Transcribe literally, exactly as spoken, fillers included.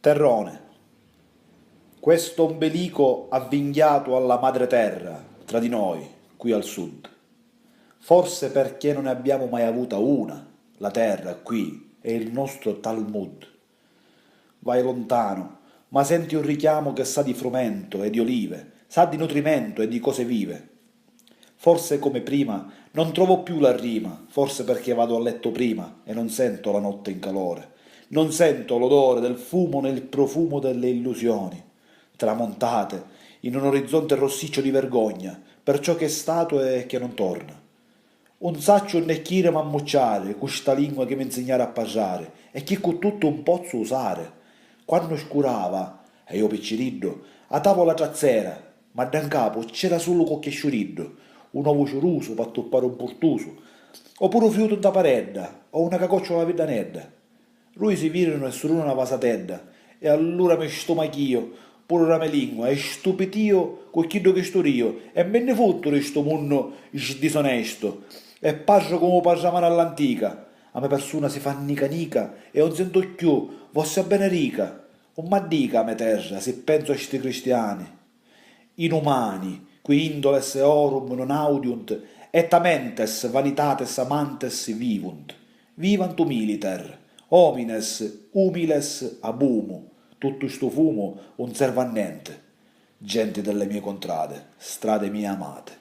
Terrone. Questo ombelico avvinghiato alla madre terra, tra di noi, qui al sud. Forse perché non ne abbiamo mai avuta una, la terra, qui, è il nostro Talmud. Vai lontano, ma senti un richiamo che sa di frumento e di olive, sa di nutrimento e di cose vive. Forse come prima non trovo più la rima, forse perché vado a letto prima e non sento la notte in calore, non sento l'odore del fumo né il profumo delle illusioni, tramontate in un orizzonte rossiccio di vergogna per ciò che è stato e che non torna. Un sacciu unni è chi m'ammucciari cu sta lingua chi mi nsignari a parrari e chi cu tuttu un pozzu usari. Quannu scurava, e io picciriddu, a tavola trazzera, ma dda ncapu c'era sulu cocchi sciuriddu, un ovu ciurusu p'attuppari un purtusu, o puru fiutu nta paredda, o una cacocciula viddanedda. Rui si virinu e surunu na vasatedda, e allura mi stumachìu puru ra me lingua, e stupitìu cu chiddu chi sturìu, e mi nni futtu ri stu munnu sdisonestu, e parru comu parravanu all'antica, a me persuna si fa nica nica, e un sentu cchiù, vossia benerica, un m'addica a me terra si pensu a sti cristiani. Inumani, qui indoles eorum non audiunt, et a mentes vanitates amantes vivunt. Vivant humiliter, homines humiles habumu, tuttu stu fumu un serva a nente. Genti delle mie contrade, strade mie amate.